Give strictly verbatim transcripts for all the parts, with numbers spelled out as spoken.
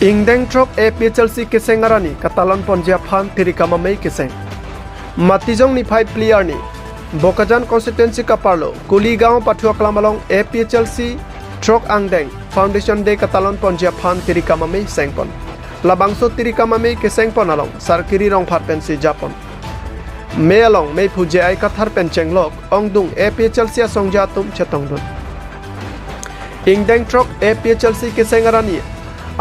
Ingdeng throk A P H L C keseng arni katalon ponji aphan Tirikam Amei keseng. Matijong niphai phli arni Bokajan constituency kaparlo Kuligaon pathu aklam along A P H L C throk angdeng Foundation Day katalon ponji aphan Tirikam Amei sengpon. Labangso Tirikam Amei kesengpon along Sarkiri Rongphat pensi japon. Mei along meiphu J I Kathar pen chenglok ongdung A P H L C asongja atum chetongdun. Ingdeng throk A P H L C keseng arni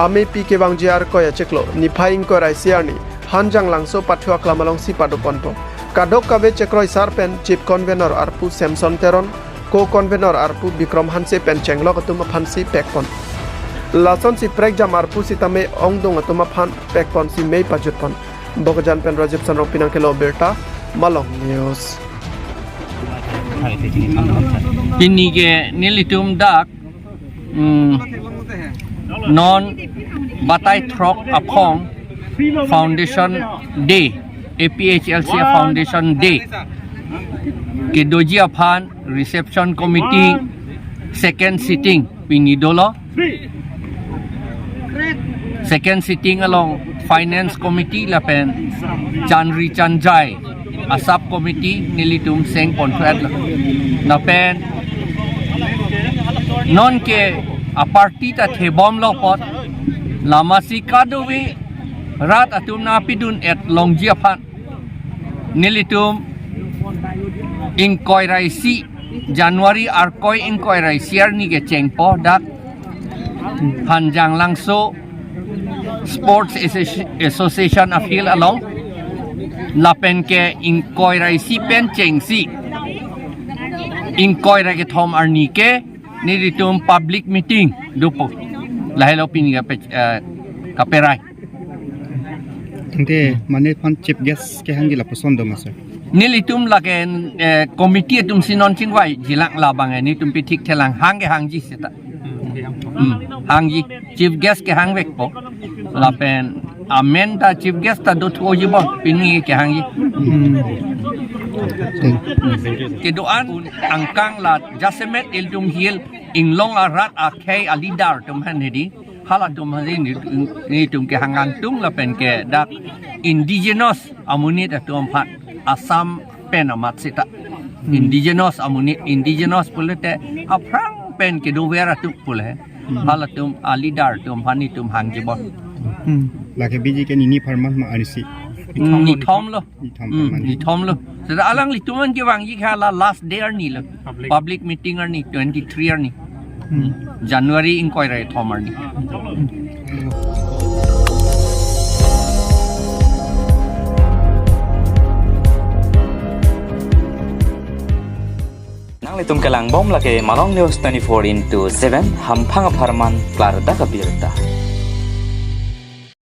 ameipi kevangji Arkoi achiklo niphai ingkoi ra isi arni Hanjanglangso pathu aklam alongsi padoponpo. Kadokave chekroi sar pen Chief Convener arpu Samson Teron, Co-Convener arpu Bikrom Hanse pen chenglok atum aphansi pekpon. Lasonsi prekjam arpu sitame ongdung atum aphan pekponsi mei pajutpon. Bokajan pen Rajiv Sanrong pinang kelo birta, Malong News. Pini ke nelitum dak, mm, non batai throk aphong Foundation Day, A P H L C Foundation Day kedoji aphan reception committee second sitting pini dolo. Second sitting along Finance Committee lapen chanri chanjai a-sub committee nelitum sengpon thu-et lo. Lapen non ke a-party ta thebomlo apot lamasi kadokave rat atum nangpidun-et longji aphan nelitum ingkoi ra isi January Arkoi ingkoi ra isi arni kechengpo dak Hanjanglangso Sports Associ-, Association a-field along lapen ke ingkoi ra isi pen chengsi ingkoi ra kethom arni ke nelitum public meeting dopo. Lahelo pini kape-, eh, kaperai. Tangte mane aphan chief guest kehangji lapuson do ma, sir? Nelitum lake, eh, committee atumsi non chingvai jilang labang, eh, nelitum pithik thelang hang kehangji seta. Hmm, hangji chief guest kehangvekpo. Lapen amen ta chief guest ta dothuji bo pini kehangji. Hmm. Kedo-an angkang la jasemet ilitum hill inglong arat akhei a-leader atum aphan hedi. Halatum aphan ni, nelitum kehang angtung lapen ke dak indigenous amonit atum aphan Assam pen amat seta. Hmm. Indigenous amonit, indigenous pulote aphrang pen kedover atum pulo he. Hmm. Halatum a-leader atum aphan nelitum hangji bo. Hmm. Lake B J K nini apharman ma arnisi? Hmm, nithom lo. Nithom Hmm, apharman. Nithom lo. Seta alanglitum an kevangji ke hala last day arni lo. Public. Public meeting arni, twenty-three arni. Hmm. January ingkoi ra kethom arni. Nanglitum kelangbom lake Malong News twenty-four into seven, hamphang apharman klardak abirta.